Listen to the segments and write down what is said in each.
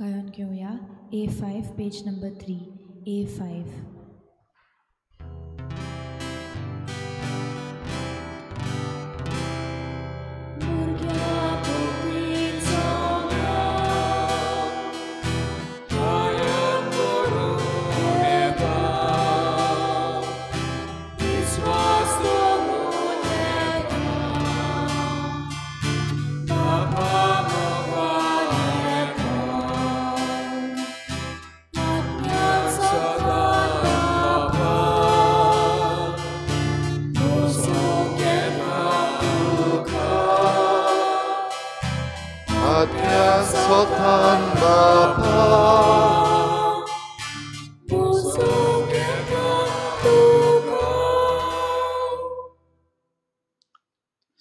गायन घेवया A5 page number 3 A5.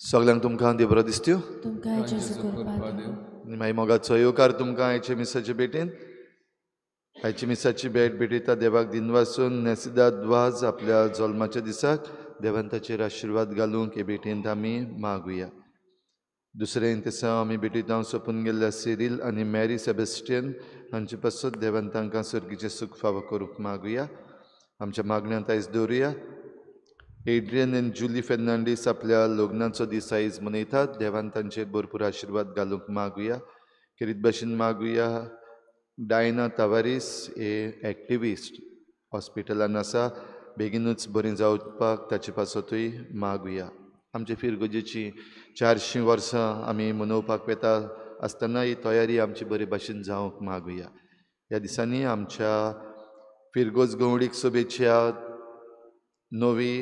सगळ्यांक तुमकां देव बरो दिसत्यो तुमकां मागीर मोगाचो येवकार तुमकां आयचे मिसाचे भेटेन. आयची मिसाची भेट भेटयता देवाक दिनवासून नेसिदाद वाज आपल्या जल्माच्या दिसाक देवान ताचेर आशिर्वाद घालूंक हे भेटेंत आमी मागुया. दुसरें तेसांव आमी भेटयता सोंपून गेल्ल्या सिरील आनी मॅरी सेबेस्टियन हांचे पासत देवान तांकां सर्गीचें सूख फावो करूंक मागुया. आमच्या मागण्यांत आयज दवरुया. एड्रियन आनी जुली फेर्नांडीस आपल्या लग्नाचो दीस आयज मनयतात. देवान तांचेर भरपूर आशिर्वाद घालूंक मागुया. खेरीत भाशेन मागुया डायना तावारीस हे एक्टिविस्ट हॉस्पिटलान आसा, बेगीनूच बरें जावपाक ताचे पासतूय मागुया. आमचे फिरगोजेची 400 वर्सां आमी मनोवपाक वता आसतना ही तयारी आमची बरे भाशेन जावंक मागुया. ह्या दिसांनी आमच्या फिरगोज गवडीक सभेच्या नवी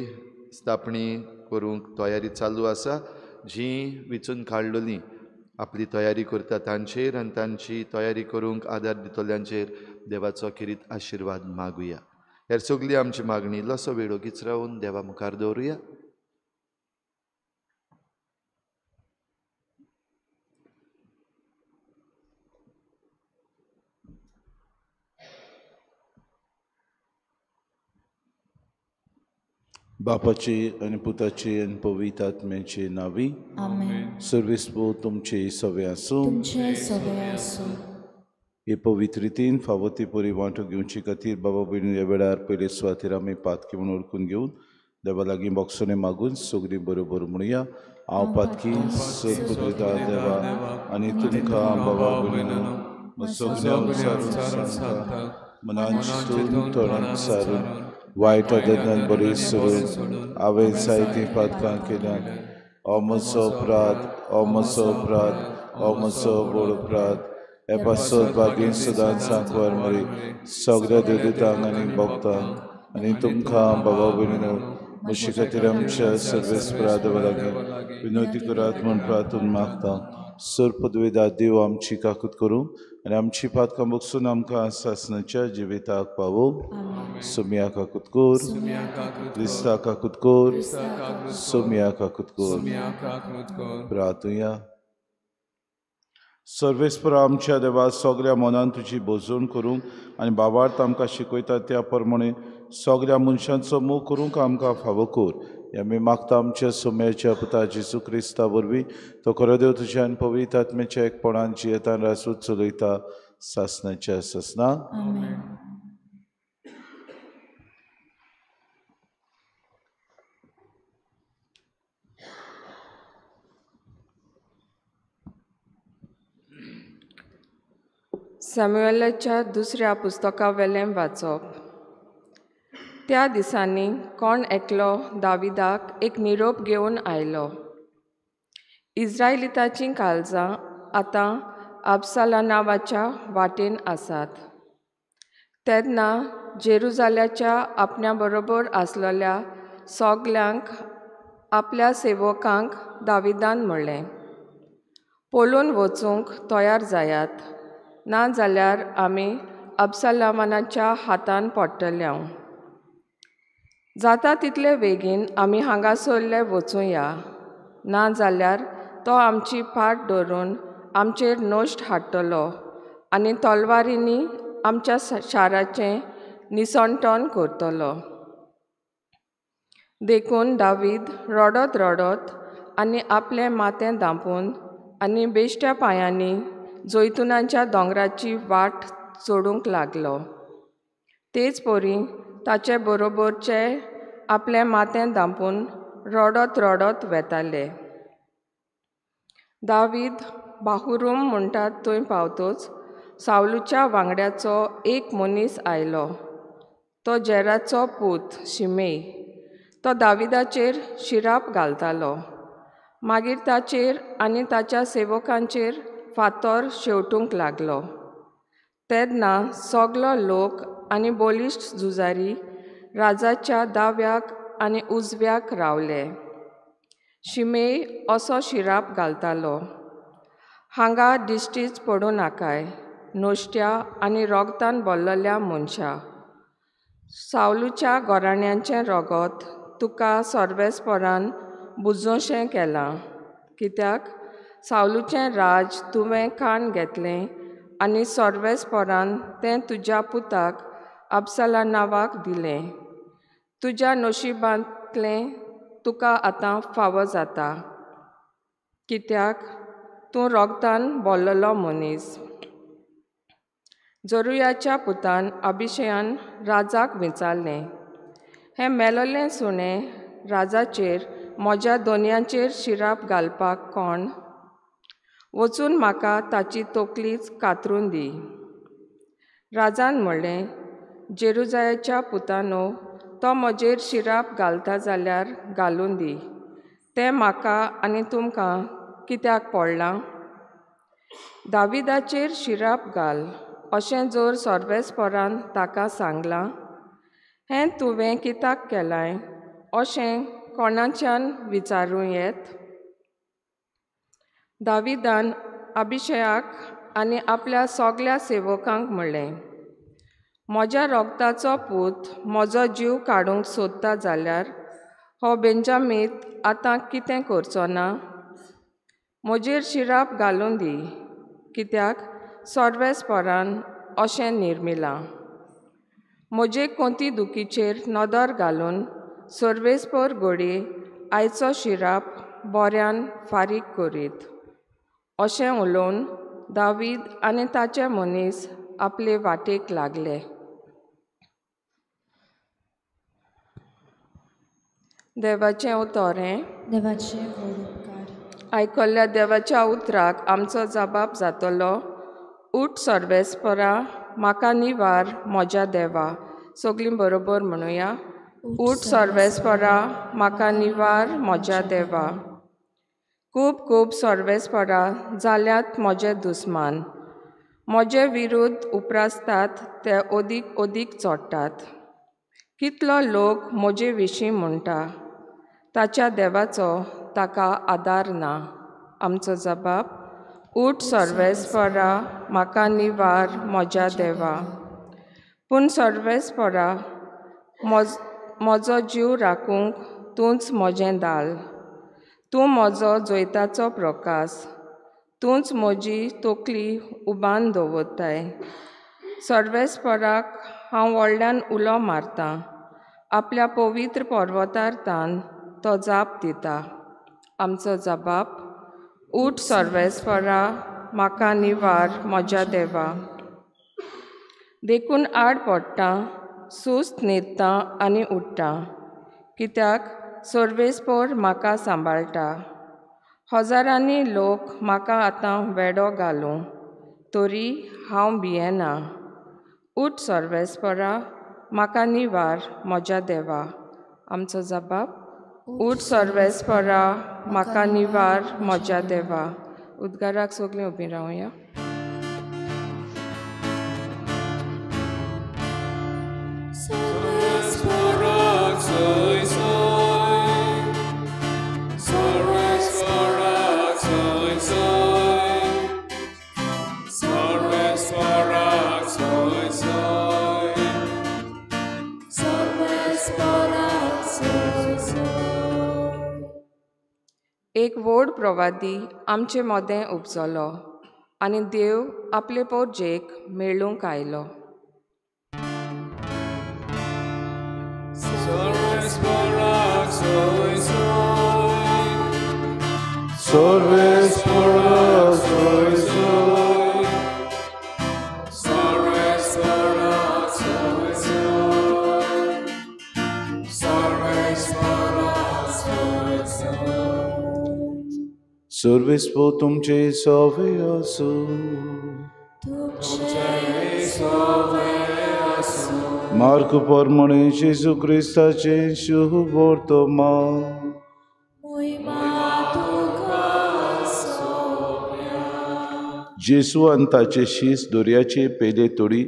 स्थापणी करूंक तयारी चालू आसा. जी विचून काडलेली आपली तयारी करता तांचेर आनी तांची तयारी करूंक आदार दितल्यांचेर देवाचो खेरीत आशिर्वाद मागुया. हेर सगळी आमची मागणी इल्लोसो वेळ ओगीच रावन देवा मुखार दवरुया. बापाची आनी पुताची आनी पवित्र आत्म्याची नावी आमेन. सर्वेस्पो तुमचे सवे आसूं. तुमचे सवे आसूं. हे पवित्र रितीन फावो ती परी वांटो घेवचे खातीर बाबा भयणी ह्या वेळार पयले सुवातेर आमी पातकी म्हूण ओळखून घेवन देवा लागीं बोगसणे मागून सगळीं बरोबर म्हणुया. हांव पातकी सरपुत्रिता देवा आनी तुमकां बाबा भयणीनो सगळ्या सांगता मनान चिंतून तोंडान सारून वायट आदतान बरी सोडून हांवें जायतीं पातकां केल्यात. हो म्हजो अपराध, हो म्हजो अपराध, हो म्हजो व्हड अपराध. हे पासत बागीन सदांच सांकवार मरी सगळ्या देवदूतांक आनी भक्तांक आनी तुमकां बाबा भयणीनो म्हजे खातीर आमच्या सर्वेस्परा देवा लागीं विनवती करात म्हूण प्रार्थून मागता. सर पदवेदा देव आमची काकूत करूं आनी आमची पातकां बगसून आमकां सासणाच्या जिविताक पावो. सोमिया काकूत कर, क्रिस्ता काकूत कर, सोमिया काकूत कर. प्रार्थुया. सर्वेस्परा आमच्या देवा सगळ्या मनान तुजी भोजवण करूंक आनी बाबार्थ आमकां शिकयता त्या प्रमाणे सगळ्या मनशांचो मोग करूंक आमकां फावो कर. ह्या आमी मागता आमच्या सोम्याच्या पुता जेजू क्रिस्ता वरवीं तो खरो देव तुज्या आनी पवित्र आत्म्याच्या एकपणान जियेतान राजूच चलयता सासणाच्या सासना. सॅम्युएलाच्या दुसऱ्या पुस्तकावेलें वाचप. त्या दिसांनी कोण एकलो दाविदाक एक निरोप घेवन आयलो. इस्रायलिताचीं काळजां आतां आबसाला नांवाच्या वाटेन आसात. तेन्ना जेरुजाल्याच्या आपल्या बरोबर आसलेल्या सगल्यांक आपल्या सेवकांक दाविदान म्हणलें, पळून वचूंक तयार जायात, ना जाल्यार आमी अबसालामानाच्या हातान पडटले. जाता तितले बेगीन आमी हांगासरले वचुया, ना जाल्यार तो आमची फाट धरून आमचेर नश्ट हाडटलो आनी तलवारींनी आमच्या शाराचें निसणटण करतलो. देखून दावीद रडत रडत आनी आपलें माथें धांपून आनी बेश्ट्या पांयांनी जैतुनाच्या दोंगराची वाट चडूंक लागलो. तेच परी ताचे बरोबरचे आपलें माथें धांपून रडत रडत वेताले. दावीद बाहुरूम म्हणटात थंय पावतच सावलूच्या वांगड्याचो एक मनीस आयलो. तो जेराचो पूत शिमेय. तो दाविदाचेर शिराप घालतालो. मागीर ताचेर आनी ताच्या सेवकांचेर फातर शेंवटूंक लागलो. तेन्ना सगलो लोक आनी बलिश्ट झुजारी राजाच्या दाव्याक आनी उजव्याक रावले. शिमेय असो शिराप घालतालो, हांगा दिश्टीच पडूं नाकाय नश्ट्या आनी रोगतान भरलेल्या मनशा. सावलूच्या घराण्यांचें रगत तुका सर्वेस्परान बुजोवशें केलां, कित्याक सावलूचें राज तुवें काण घेतलें आनी सर्वेस्परान तें तुज्या पुताक अबसलानावाक दिलें. तुज्या नशिबांतलें तुका आतां फावो जाता, कित्याक तूं रोगतान भरलेलो मनीस. जरुयाच्या पुतान अभिशयान राजाक विचारलें, हें मेलोलें सुणें राजाचेर म्हज्या दोनयांचेर शिराप घालपाक कोण? वचून म्हाका ताची तकलीच कातरून दी. राजान म्हणलें, जेरुजायाच्या पुतानो, तो म्हजेर शिराप घालता जाल्यार घालून दी. तें म्हाका आनी तुमकां कित्याक पडलां? दाविदाचेर शिराप घाल अशें जर सर्वेस्परान ताका सांगलां, हें तुवें कित्याक केलां अशें कोणाच्यान विचारूं येत? दाविदान अभिशयाक आनी आपल्या सगल्या सेवकांक म्हणलें, म्हज्या रोगताचो पूत म्हजो जीव काडूंक सोदता जाल्यार हो बेंजामीत आतां कितें करचो ना? म्हजेर शिराप घालून दी, कित्याक सर्वेस्परान अशें निर्मिलां. म्हजे कोंती दुखीचेर नदर घालून सर्वेस्पर घडये आयचो शिराप बऱ्यान फारीक करीत. अशें उलोवन दावीद आनी ताचे मनीस आपले वाटेक लागले. देवाचें उतर हें. देवाचे व्हड उपकार. आयकल्ल्या देवाच्या उतराक आमचो जबाब जातलो, उठ सर्वेस्परा, म्हाका निवार म्हज्या देवा. सगलीं बरोबर म्हणुया, उठ सर्वेस्परा, म्हाका निवार म्हज्या देवा. खूब खूब सर्वेस्परा जाल्यात म्हजे दुस्मान, म्हजे विरुद्ध उप्रासतात ते अदीक अदीक चडटात. कितलो लोक म्हजे विशीं म्हणटा, ताच्या देवाचो ताका आदार ना. आमचो जबाब, उठ सर्वेस्परा, म्हाका निवार म्हज्या देवा. पूण सर्वेस्परा म्हजो जीव राखूंक तूंच म्हजें दाल, तूं म्हजो जैताचो प्रकाश, तूंच म्हजी तकली उबान दवरताय. सर्वेस्पराक हांव व्हडल्यान उलो मारतां, आपल्या पवित्र पर्वतार तान तो जाप दिता. आमचो जबाब, उठ सर्वेस्परा, म्हाका निवार म्हज्या देवा. देखून आड पडटा, सुस्त न्हिदता आनी उठ्ठा, कित्याक सर्वेस्पर म्हाका सांबाळटा. हजारांनी लोक म्हाका आतां वेडो घालूं, तरी हांव भियेना. उठ सर्वेस्परा, म्हाका निवार म्हज्या देवा. आमचो जबाब, उठ सर्वेस्परा, म्हाका निवार म्हज्या देवा. उद्गाराक सगलीं उबीं रावया. एक व्हड प्रवादी आमचे मदें उपजलो आनी देव आपले पोरजेक मेळूंक आयलो. सर्वेस्पराक सोय सोय. सर्वेस्पो तुमचे सवे आसूं. मार्क प्रमाणे जेजू क्रिस्ताचें शुभ वर्तमान. जेजू आनी ताचे शीस दर्याचे पेले तोडी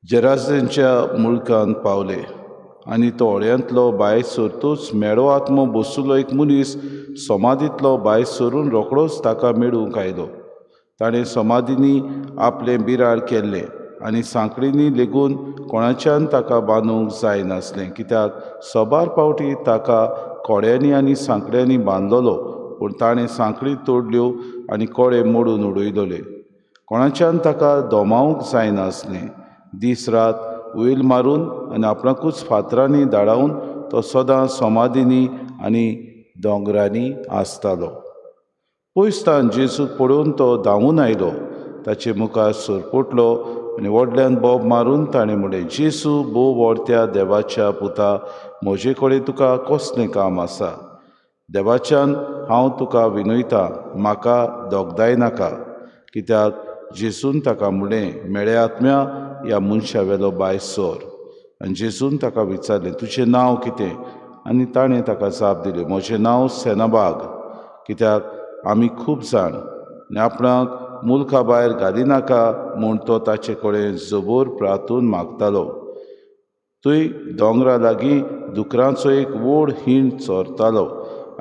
जेराजांच्या मुल्कांत पावले आनी तो होड्यांतलो भायर सरतूच मेळो आत्मो बसुल्लो एक मनीस समाधींतलो भायर सरून रोखडोच ताका मेळूंक आयलो. ताणें समाधींनी आपलें बिराड केल्लें आनी सांकळींनी लेगून कोणाच्यान ताका बांदूंक जायनासलें, कित्याक सबार पावटी ताका कोड्यांनी आनी सांकड्यांनी बांदलेलो, पूण ताणें सांकळी तोडल्यो आनी कोडे मोडून उडयले. कोणाच्यान ताका दोमावंक जायनासलें. दीस रात वयल मारून आनी आपणाकूच फातरांनी धाडावन तो सदां समाधींनी आनी दोंगरांनी आसतालो. पयसतान जेजूक पळोवन तो धांवून आयलो, ताचे मुखार सरपटलो आनी व्हडल्यान बोब मारून ताणें म्हणलें, जेजू भोव व्हडत्या देवाच्या पुता, म्हजे कडेन तुका कसलें काम आसा? देवाच्यान हांव तुका विनयता, म्हाका दोगदाय नाका. कित्याक जेजून ताका म्हणलें, मेळे आत्म्या, ह्या मनशा वेलो भायर सर. आनी जेजून ताका विचारलें, तुजें नांव कितें? आनी ताणें ताका जाप दिली, म्हजें नांव सेनाबाग, कित्याक आमी खूब जाण. आनी आपणाक मुल्का भायर घालिनाका म्हूण तो ताचे कडेन जबोर प्रार्थून मागतालो. थंय दोंगरा लागीं दुकरांचो एक व्हड हींड चरतालो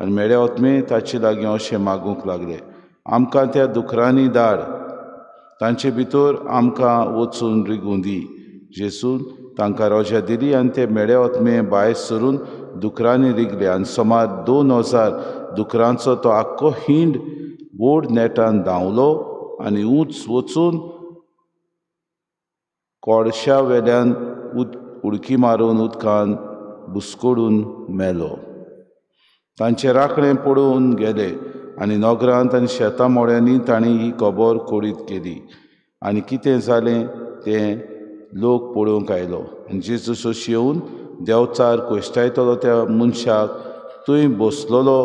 आनी मेळे आत्मे ताचे लागीं अशें मागूंक लागले, आमकां त्या दुकरांनी धाड, तांचे भितर आमकां वचून रिगूं दी. जेजून तांकां रजा दिली आनी ते मेळे आत्मे भायर सरून दुकरांनी रिगले आनी सुमार 2000 दुकरांचो तो आख्खो हींड व्हड नेटान धांवलो आनी उंच वचून कोळशा वेल्यान उडकी मारून उदकान बुसकोडून मेलो. तांचे राखणे पळोवन गेले आनी नगरांत आनी शेतां मोड्यांनी तांणी ही खबर कोडीत केली आनी कितें जालें तें लोक पळोवंक आयलो. आनी जेजू सोशी येवन देंवचार कोश्टायतलो त्या मनशाक थंय बसलेलो,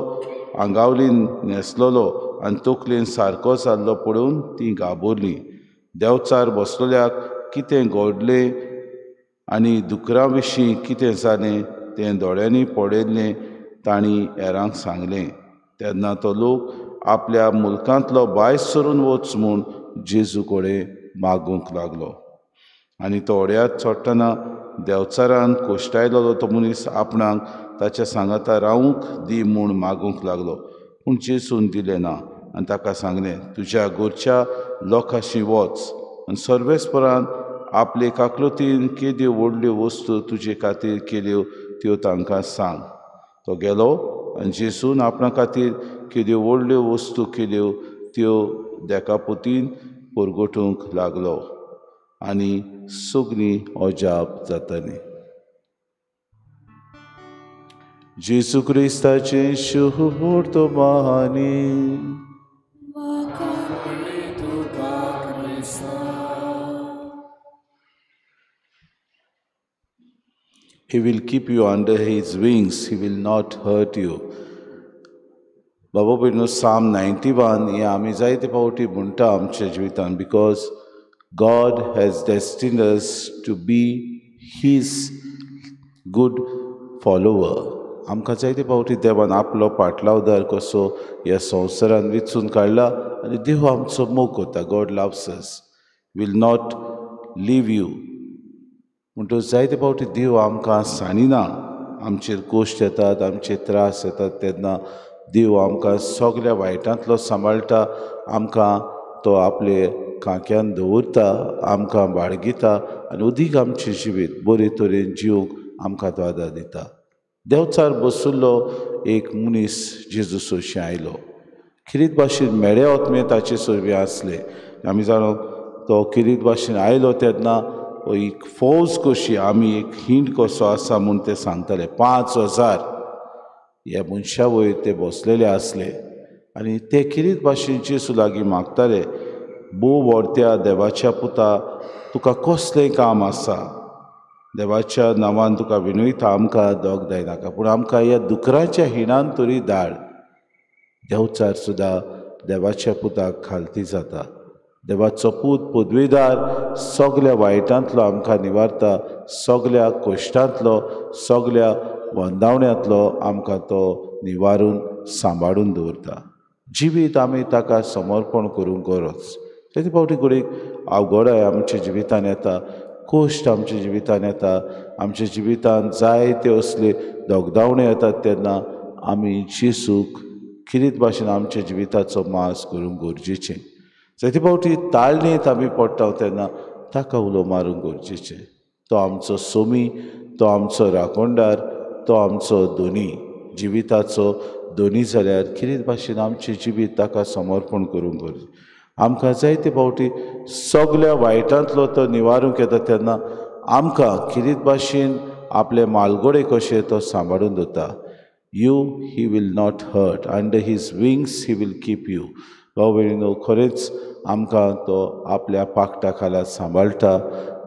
आंगावलीन न्हेसलेलो आनी तकलेन सारको जाल्लो पळोवन तीं घाबरलीं. देंवचार बसलेल्याक कितें घडलें आनी दुकरा विशीं कितें जालें तें दोळ्यांनी पळयल्लें तांणी हेरांक सांगलें. तेन्ना तो लोक आपल्या मुल्कांतलो भायर सरून वच म्हूण जेजू कडेन मागूंक लागलो. आनी तो होड्यांत चडटना देंवचारान कोश्टायलेलो तो मनीस आपणाक ताच्या सांगाता रावूंक दी म्हूण मागूंक लागलो, पूण जेजून दिलें ना आनी ताका सांगलें, तुज्या घरच्या लोकांशी वच आनी सर्वेस्परान आपले काकलुतीन केद्यो व्हडल्यो वस्तू तुजे खातीर केल्यो त्यो तांकां सांग. तो गेलो आनी जेजून आपणा खातीर केद्यो व्हडल्यो वस्तू केल्यो त्यो देकापुतीन परगटूंक लागलो आनी सगळीं अजाप जातालीं. जेजू क्रिस्ताचें शुभ वर्तमान. He will keep you under His wings. He will not hurt you. बाबा भयणीनो, Psalm 91 हें आमी जायते फावटी म्हणटा आमच्या जिवितान, because God has destined us to be His good follower. आमकां जायते फावटी देवान आपलो पाटलावदार कसो ह्या संवसारान विचून काडला आनी देव आमचो मोग करता. God loves us, will not leave you. म्हणटकच जायते फावटी देव आमकां सांडिना, आमचेर कश्ट येतात, आमचेर त्रास येतात, तेन्ना देव आमकां सगल्या वायटांतलो सांबाळटा, आमकां तो आपले खांक्यान दवरता, आमकां बाळगिता आनी अदीक आमचें जिवीत बरे तरेन जिवंक आमकां तो आदार दिता. देंवचार बशिल्लो एक मनीस जेजू सोशी आयलो. खेरीत भाशेन मेळे आत्मे ताचे सोबी आसले. आमी जाणो तो खेरीत भाशेन आयलो तेन्ना एक फौज कशी, आमी एक हिंड कसो आसा म्हूण ते सांगताले. 5000 ह्या मनशा वयर ते बसलेले आसले आनी ते खेरीत भाशेन जेजू लागीं मागताले, भोव व्हडत्या देवाच्या पुता, तुका कसलें काम आसा? देवाच्या नांवान तुका विनयता, आमकां दोग जायनाका, पूण आमकां ह्या दुकराच्या हिणान तरी धाड. देंवचार सुद्दां देवाच्या पुताक खालती जाता. देवाचो पूत पदवीदार सगल्या वायटांतलो आमकां निवारता, सगल्या कश्टांतलो, सगल्या वंदावण्यांतलो आमकां तो निवारून सांबाळून दवरता. जिवीत आमी ताका समर्पण करूंक गरज. तेचे फावटी घडयेक अवघडाय आमच्या जिवितान येता, कश्ट आमच्या जिवितान येता, आमच्या जिवितान जायते असले दगदावणे येतात तेन्ना आमी जेजूक किरीत भाशेन आमच्या जिविताचो मास करूंक गरजेचें. जायते फावटी ताळणेंत आमी पडटा तेन्ना ताका उलो मारूंक गरजेचें. तो आमचो सोमी, तो आमचो राखणदार, तो आमचो धनी, जिविताचो धनी जाल्यार किरीत भाशेन आमचें जिवीत ताका समर्पण करूंक गरजेचें. आमकां जायते फावटी सगल्या वायटांतलो तो निवारूंक येता तेन्ना आमकां किरीत भाशेन आपले मालगोडे कशें तो सांबाळून दवरता. You he will not hurt, under his wings he will keep you. भाव भयणीनो, खरेंच आमकां तो आपल्या पाकटा खाला सांबाळटा,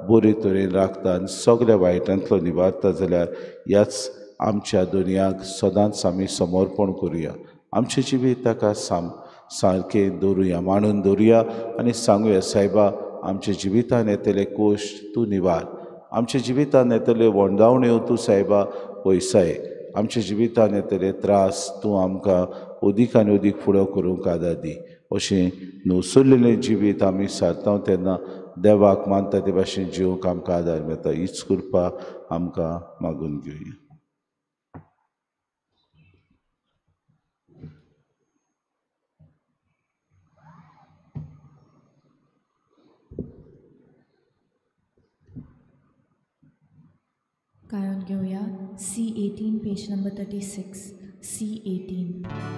बरे तरेन राखता आनी सगल्या वायटांतलो निवारता. जाल्यार ह्याच आमच्या दुनियाक सदांच आमी समर्पण करुया, आमचें जिवीत ताका सारकें दवरुया, मांडून दवरुया आनी सांगुया, सायबा आमच्या जिवितान येतले कश्ट तूं निवार, आमच्या जिवितान येतले वंडावण्यो तूं सायबा पयसाय, आमच्या जिवितान येतले त्रास तूं आमकां अदीक आनी अदीक फुडो करूंक आदार दी. अशें नवसरलेलें जिवीत आमी सारता तेन्ना देवाक मानता ते भाशेन जिवंक आमकां आदार मेळटा. हीच कृपा आमकां मागून घेवया. गायन घेवया C18 page number 36. C18.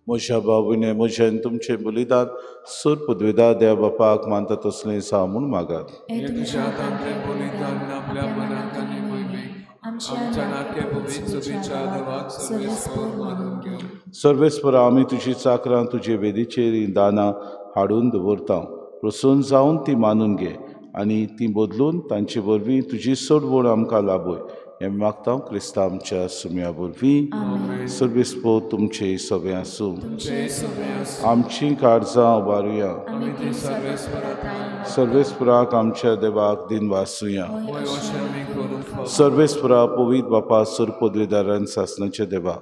म्हज्या बाबूने म्हज्यान तुमचें बलिदान सूर पदवेदार देव बापाक मानता तसलें जावं म्हूण मागात. सर्वेस्परा आमी तुजी चाकरां तुजे वेदीचेर दानां हाडून दवरता, प्रसन्न जावन ती मानून घे आनी ती बदलून तांचे वरवीं तुजी सोडवण आमकां लाभय. हें मागता क्रिस्तांव आमच्या सुम्या वरवीं. सर्वेस्पर तुमचे सगळें आसूं. आमची काळजां उबारुया, सर्वेस्पराक आमच्या देवाक दिनवासुया. सर्वेस्परा पवित्र बापा सुर पदवेदारान सासनाच्या देवा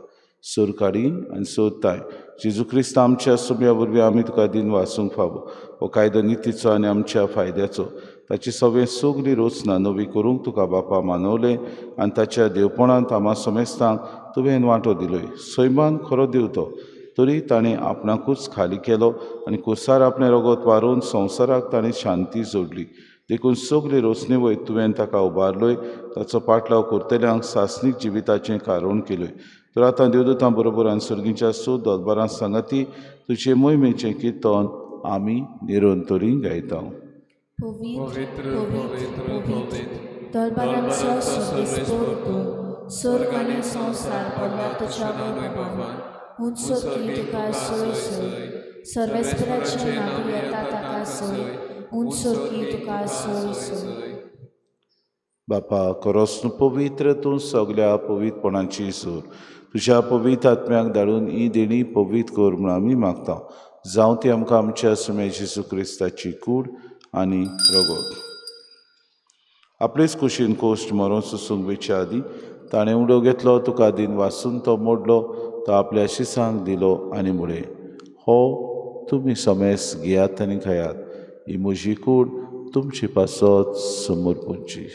सुरकाडी आनी सोदताय जेजू क्रिस्त आमच्या सुम्या वरवीं आमी तुका दिनवासूंक फावो. हो कायदो नितीचो आनी आमच्या फायद्याचो, ताची सगळें सगळी रचना नवी करूंक तुका बापा मानवलें आनी ताच्या देवपणांत आमा समेस्तांक तुवें वांटो दिलोय. सैमान खरो देव तो, तरी ताणें आपणाकूच खाली केलो आनी कुसार आपणें रगत वारोवन संवसाराक ताणें शांती जोडली. देखून सगळे रचने वयर तुवें ताका उबारलोय, ताचो पाटलाव करतल्यांक सासणीक जिविताचें कारण केलोय. तर आतां देवदूतां बरोबर आनी सर्गीच्या सो दरबारां सांगाती तुजे मोहिमेचें किर्तन आमी निरंतरी गायता. पवित्र पवित्र पवित्र दरबारांचो सर्वेस्पर तूं, स्वर्ग आनी संवसार पडला तुज्या वैभवान. उंच स्वर्गी तुका सोय सोय, सर्वेस्पराचे नांव येता ताका सोय, उंच स्वर्गी तुका सोय सोय. बापा खरोच पवित्र तूं सगल्या पवित्रपणाची सूर, तुज्या पवित्र आत्म्याक धाडून ही देणी पवित्र कर म्हूण आमी मागता. जावं ती आमकां आमच्या सुम्या जेजू क्रिस्ताची कूड आनी रगत. आपलेच कुशीन कोश्ट मरोन सोसूंक वेच्या आदीं ताणें उडो घेतलो, तुका दिन वासून तो मोडलो, तो आपल्या शिसांक दिलो आनी म्हळें, हो तुमी समेस घेयात आनी खायात, ही म्हजी कूड तुमचे पासत समर्पणची.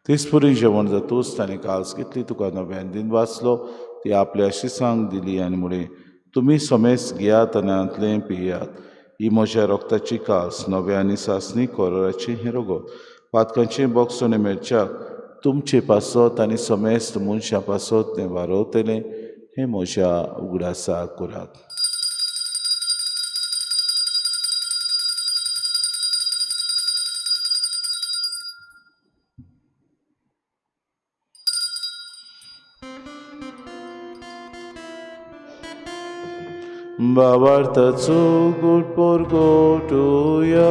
तेचपरी जेवण जातूच ताणें काल्स घेतली, तुका नव्यान दिन वाचलो, ती आपल्या शिसांक दिली आनी म्हळें, तुमी समेस घेयात आनी हातलें पियात, ही म्हज्या रोगताची कास, नव्या आनी सासणी कोराची हें रोगत, पातकांचें बोगसणें मेळच्याक तुमचे पासत आनी समेस्त मनशां पासत तें वारवतलें, हें म्हज्या उगडासाक करात. भावार्थाचो गुट परगटुया.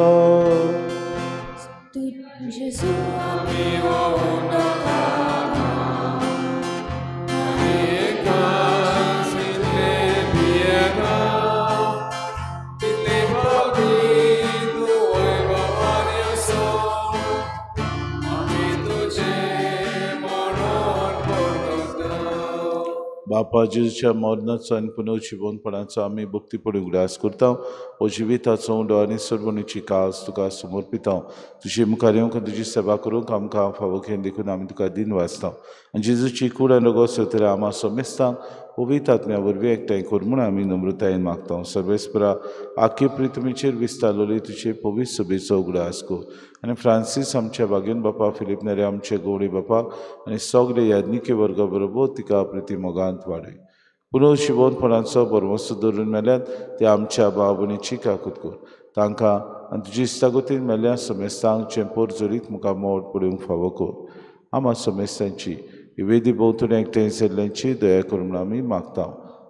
जेजू आमी वोवनाका आमी एकाच इतले पियेता तितले फावटी तूं वैभवान असो आमी तुजें म्हणून परगटता. बापा जेजूच्या मरणाचो आनी पुनर्जिवनपणाचो आमी भक्तीपणी उगडास करता. हो जिविताचो उंडो आनी सर्वणीची कास तुका समर्पिता. तुजे मुखार येवंक तुजी सेवा करूंक आमकां फावो केली देखून आमी तुका दिन वाचता. आनी जेजूची कूड आनी रगत सोदतले आमा समेस्तांक पवित्र आत्म्या वरवीं एकठांय कर म्हूण आमी नम्रतायेन मागता. सर्वेस्परा आख्खे पृथ्वीचेर विस्तारलेली तुजे पवित्र सभेचो उगडास कर आनी फ्रांसीस आमच्या बागेन बापा, फिलीप नेरे आमचे गवळी बापा आनी सगळे याज्ञिके वर्गा बरोबर तिका प्रिती मोगांत वाडय. पुनर्जिवनपणाचो भरवंसो धरून मेल्यात ते आमच्या भाव भयणीची काकूत कर. तांकां आनी तुजी इस्तागतीन मेल्ल्या समेस्तांक चेंपोर जरीत मुखार मोड पडूंक फावो कर. आमा समेस्तांची वेदी भोंवतणी एकठांय जाल्ल्यांची दया कर म्हूण आमी मागता.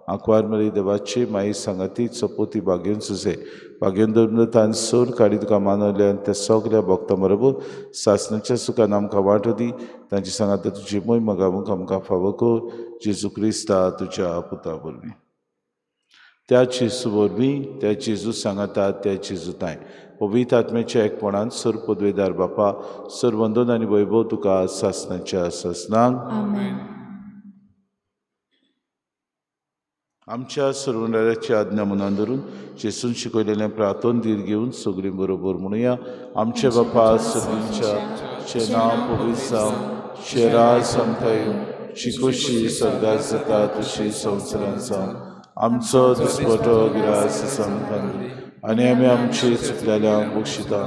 आंकवार मरी देवाची माई सांगाती चपोती बागेवन सुसे बागेवन धर्मतान सोर काडी तुका मानवले आनी त्या सगल्या भक्तां बरोबर सासणाच्या सुखान आमकां वांटो दी. तांची सांगाता तुजी मोय मगावूंक आमकां फावो कर. जेजू क्रिस्ता तुज्या पुता वरवीं. त्या जेजू वरवीं, त्या जेजू सांगाता, त्या जेजू तांय पवित्र आत्म्याच्या एकपणान सर पदवेदार बापा, सर वंदन आनी वैभव तुका सासणाच्या सासणांक. आमच्या सर्वंडाराची आज्ञा मनान धरून जेजून शिकयलेलें प्रार्थन धीर घेवन सगळीं बरोबर म्हणुया. आमचे बापा सगळींच्या चे नांव पवित्र जावं, चे राज आमकां येवं, ची खोशी स्वर्गात जाता तशी संवसारांत जावं. आमचो दुस्पटो गिरास आमकां दी आनी आमी आमची चुकलेल्यांक बक्षिता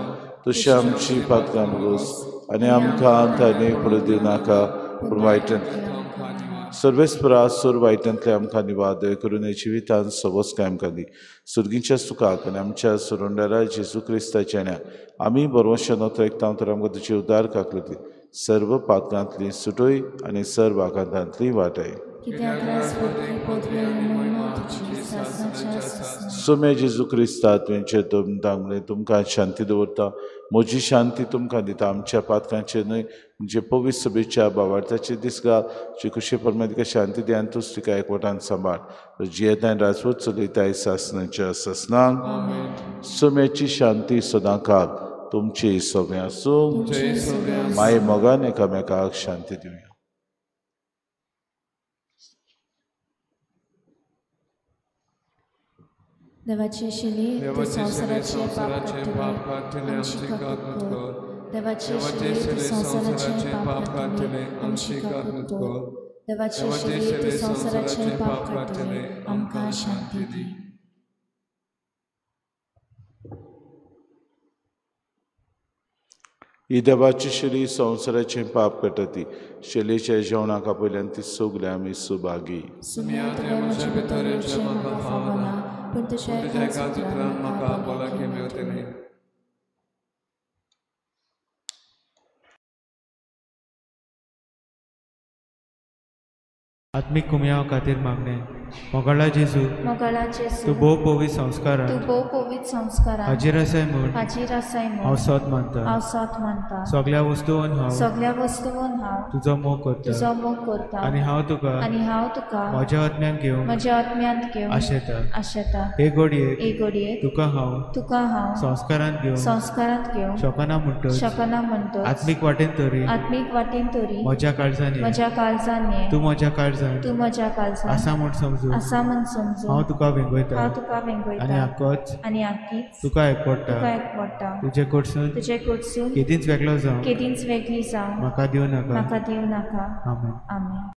तशी आमची पातकां भोगस आनी आमकां तांणी पडूं दिवं नाका, पूण वायटांतलें सर्वेस्परा सोर वायटांतले आमकां निवाद करून जिवितान सवस कायम दी. सुर्गीच्या सुखाक आनी आमच्या सुरुंडारा जेजू क्रिस्ताच्या आमी बरवश्या नोतो एकता तर आमकां तुजी उदार काकलती सर्व पातकांतली सुटोय आनी सर्व आघातांतली वाटय. सोम्या जेजू क्रिस्ता तुवें तुमकां तुमकां शांती दवरता, म्हजी शांती तुमकां दिता. आमच्या पातकांचेर न्हय म्हणजे पवित्र सभेच्या बावार्थाचे दीस घाल, जे खुशे प्रमाण तिका शांती दी आनी तूच तिका एकवटान सांबाळ. जियेताय राजवट चलयताय सासणाच्या सासणांक. सोम्याची शांती सदां काल तुमची सगळें आसूं. माये मोगान एकामेकाक शांती दिवया. देवाचे शिले संवसाराचे पाप काडटले आमची काकूत कर. देवाचे शिले संवसाराचे पाप काडटले आमची काकूत कर. देवाचे शिले संवसाराचे पाप काडटले आमकां शांती दी. ही देवाची शिली संवसाराचें पाप काडटा ती शेलेच्या जेवणाक आपयल्यान ती सगळे आमी सुभागी. पूण तुज्या एकाच उतरान म्हाका भलायकी मेळटली. आत्मीक कुमयाव खातीर मागणें. मोगाळा जेजू, मोगाळा जेजू, तूं भोव पवित्र संस्कारान, तूं भोव पवित्र संस्कारान हाजीर आसाय म्हूण, हाजीर आसाय म्हूण हांव सत मानता, हांव सत मानता. सगळ्या वस्तून हांव, सगळ्या वस्तून हांव तुजो मोग करता, तुजो मोग करता. आनी हांव तुका, आनी हांव तुका म्हज्या आत्म्यान घेवंक, म्हज्या आत्म्यांत घेवंक आशेता, आशेता. हे घडयेक, हे घडयेक तुका हांव, तुका हांव संस्कारांत घेवंक, संस्कारांत घेवंक शकना म्हणटच, शकना म्हणटच, आत्मीक वाटेन तरी, आत्मीक वाटेन तरी म्हज्या काळजान, म्हज्या काळजान ये, तूं म्हज्या काळजान, तूं म्हज्या काळजान आसा म्हूण समजून, आसा म्हूण समजून हांव तुका वेंगयता, हांव तुका वेंगयता. आनी आकोच, आनी आकीच तुका एकवडटा, तुका एकवडटा. तुजे कडसून, तुजे कडसून केदींच वेगळो जावं, केदींच वेगळी जावं म्हाका दिवं नाका, म्हाका दिवं नाका. आमेन. आमेन.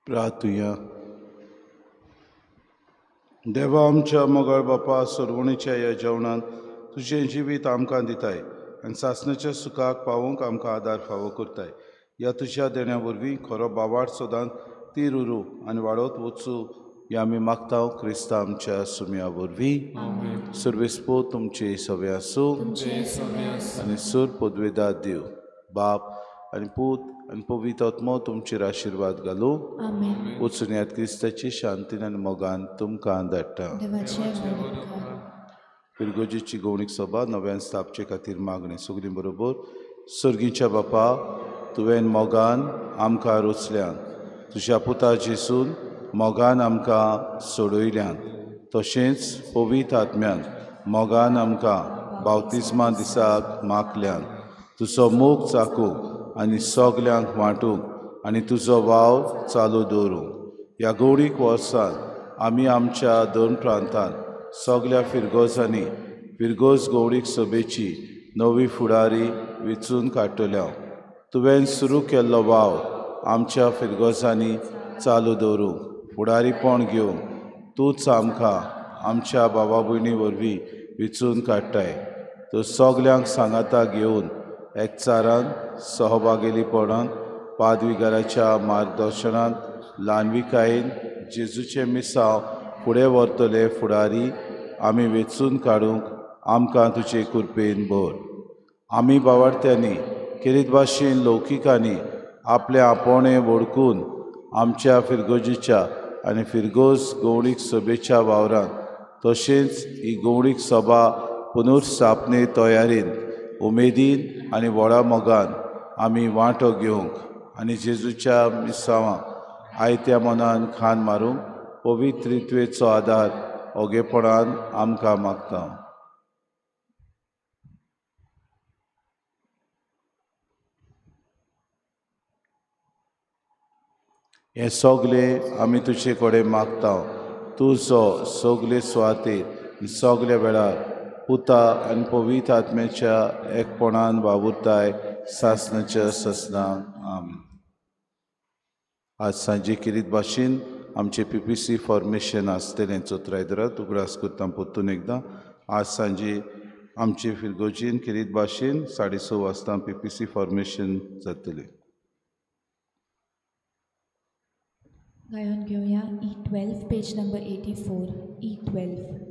प्रार्थुया. देवा आमच्या मोगाळ बापा, सरवणीच्या ह्या जेवणांत तुजें जिवीत आमकां दिताय आनी सासणाच्या सुखाक पावोवंक आमकां आदार फावो करताय. ह्या तुज्या देण्या वरवीं खरो बावाड सदांच तीर उरूं आनी वाडत वचूं ह्या आमी मागता क्रिस्ता आमच्या सुम्या वरवीं. सर्वेस्पो तुमचे सवे आसूं आनी सूर पदवेदार देव बाप आनी पूत आनी पवित्र आत्मो तुमचेर आशिर्वाद घालूं. वचून याद क्रिस्ताची शांतीन आनी मोगान तुमकां धाडटा. पिरगोजीची गोवणीक सभा नव्यान स्थापचे खातीर मागणें. सगळीं बरोबर. सर्गीच्या बापा, तुवें मोगान आमकां रोचल्यान, तुज्या पुता जेसून मोगान आमकां सोडयल्यान, तशेंच पवित्र आत्म्यान मोगान आमकां बावतिज्मा दिसाक मागल्यान. तुजो मोग चाकूंक आनी सगल्यांक वांटूंक आनी तुजो वावर चालू दवरूंक ह्या गौडीक वर्सान आमी आमच्या दोन प्रांतांत सगल्या फिरगोजांनी फिरगोज गौडीक सभेची नवी फुडारी वेंचून काडटल्या. तुवें सुरू केल्लो वावर आमच्या फिरगोजांनी चालू दवरूंक फुडारीपण घेवंक तूंच आमकां आमच्या बाबा भयणी वरवीं वेंचून काडटाय. तर सगल्यांक सांगाता घेवन एकचारान सहभागेलीपणान पादविगाराच्या मार्गदर्शनान ल्हानविकायेन जेजूचें मिसांव फुडें व्हरतले फुडारी आमी वेंचून काडूंक आमकां तुजे कृपेन भर. आमी बावाडत्यांनी केरीत भाशेन लौकिकांनी आपलें आपोवणें वळखून आमच्या फिरगोजीच्या आनी फिरगोज गौडीक सभेच्या वावरान तशेंच ही गौडीक सभा पुनर्स्थापने तयारेन उमेदीन आनी व्हडा मोगान आमी वांटो घेवंक आनी जेजूच्या मिसांवाक आयत्या मनान खान मारूंक पवित्रित्वेचो आदार ओगेपणान आमकां मागता. हें सगलें आमी तुजे कडेन मागता, तुजो सगले सुवातेर सगल्या वेळार पुता आनी पवित्र आत्म्याच्या एकपणान वावुरताय सासनाच्या ससना. आमेन. आज सांजे किरीत भाशेन आमचें PPC formation आसतलें चोत्राय दरात उगडास करता परतून एकदां. आज सांजे आमचे फिरगोजीन किरीत भाशेन 6:30 वाजता PPC formation जातलें. गायन घेवया E12 page number 84 E12.